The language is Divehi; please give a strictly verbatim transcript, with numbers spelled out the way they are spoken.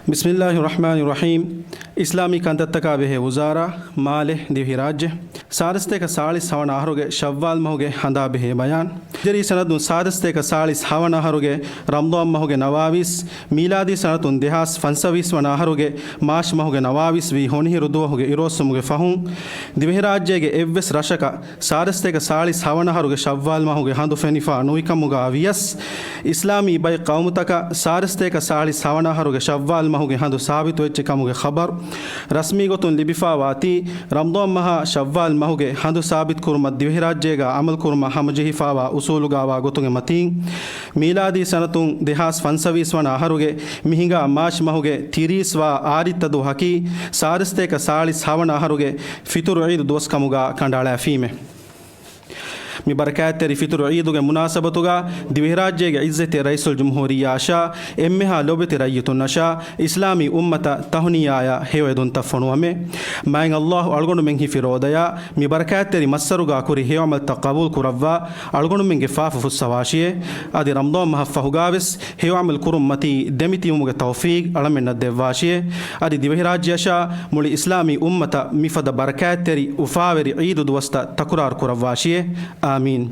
ބިސްމިއްލާހި ރަޙްމާނި ރަޙީމް. އިސްލާމީ ކަންތައްތަކާ ބެހޭ ވުޒާރާ، މާލެ، ދިވެހިރާއްޖެ. ސާދަ ސަތޭކަ ސާޅީސް ހަވަނަ އަހަރުގެ ޝައްވާލް މަހުގެ ހަނދާ ބެހޭ ބަޔާން. ހިޖުރީ ސަނަދުން ސާދަ ސަތޭކަ ސާޅީސް ހަވަނަ އަހަރުގެ ރަމަޟާން މަހުގެ ނަވާވީސް، މީލާދީ ސަނަދުން ދެހާސް ފަންސަވީސް ވަނަ އަހަރުގެ މާޗް މަހުގެ ނަވާވީސް ވީ ހޮނިހިރު ދުވަހުގެ އިރުއޮއްސުމުގެ ފަހުން، ދިވެހިރާއްޖޭގެ އެއްވެސް ރަށަކަށް ސާދަ ސަތޭކަ ސާޅީސް ހަވަނަ އަހަރުގެ ޝައްވާލް މަހުގެ ހަނދު ފެނިފާ ނުވިކަމުގާ ވިޔަސް، އިސްލާމީ ބައެއް ޤައުމުތަކަށް ސާދަ ސަތޭކަ ސާޅީސް ހަވަނަ އަހަރުގެ ޝައްވާލް މަހުގެ ހަނދު ސާބިތުވެއްޖެ ކަމުގެ ޚަބަރު ރަސްމީ ގޮތުން ލިބިފާވާތީ، ރަމަޟާން މަހާ ޝައްވާލް މަހުގެ ހަނދު ސާބިތުކުރުމަށް ދިވެހިރާއްޖޭގާ ޢަމަލުކުރުމަށް ހަމަޖެހިފާވާ އުސޫލުގާވާ ގޮތުގެ މަތީން، މީލާދީ ސަނަތުން ދެހާސް ފަންސަވީސް ވަނަ އަހަރުގެ މި ހިނގާ މާޗް މަހުގެ ތިރީސް ވާ އާދިއްތަ ދުވަހަކީ، ސާދަ ސަތޭކަ ސާޅީސް ހަވަނަ އަހަރުގެ ފިތުރު ޢީދު ދުވަސް ކަމުގާ ކަނޑައަޅާފީމެ. މި ބަރަކާތްތެރި ފިތުރު ޢީދުގެ މުނާސަބަތުގާ، ދިވެހިރާއްޖޭގެ ޢިއްޒަތްތެރި ރައީސުލްޖުމްހޫރިއްޔާއަށާ، އެންމެހާ ލޯބިވެތި ރައްޔިތުންނަށާ، އިސްލާމީ އުއްމަތަށް ތަހުނިޔާއާ ހެޔޮއެދުންތައް ފޮނުވަމޭ. މާތް ﷲ އަޅުގަނޑުމެން ހިފި ރޯދަޔާ، މި ބަރަކާތްތެރި މައްސަރުގާ ކުރި ހެޔޮ ޢަމަލްތައް ޤަބޫލު ކުރައްވާ، އަޅުގަނޑުމެންގެ ފާފަ ފުއްސަވާށިއޭ. އަދި ރަމަޟާން މަހަށްފަހުގާވެސް ހެޔޮ ޢަމަލު ކުރުން މަތީ ދެމިތިބުމުގެ ތައުފީޤް އަޅަމެންނަށް ދެއްވާށިއޭ. އަދި ދިވެހިރާއްޖެއަށާ މުޅި އިސްލާމީ އުއްމަތަށް މިފަދަ ބަރަކާތްތެރި އުފާވެރި ޢީދު ދުވަސްތައް ތަކުރާރު ކުރައްވާށިއޭ. އާމީން.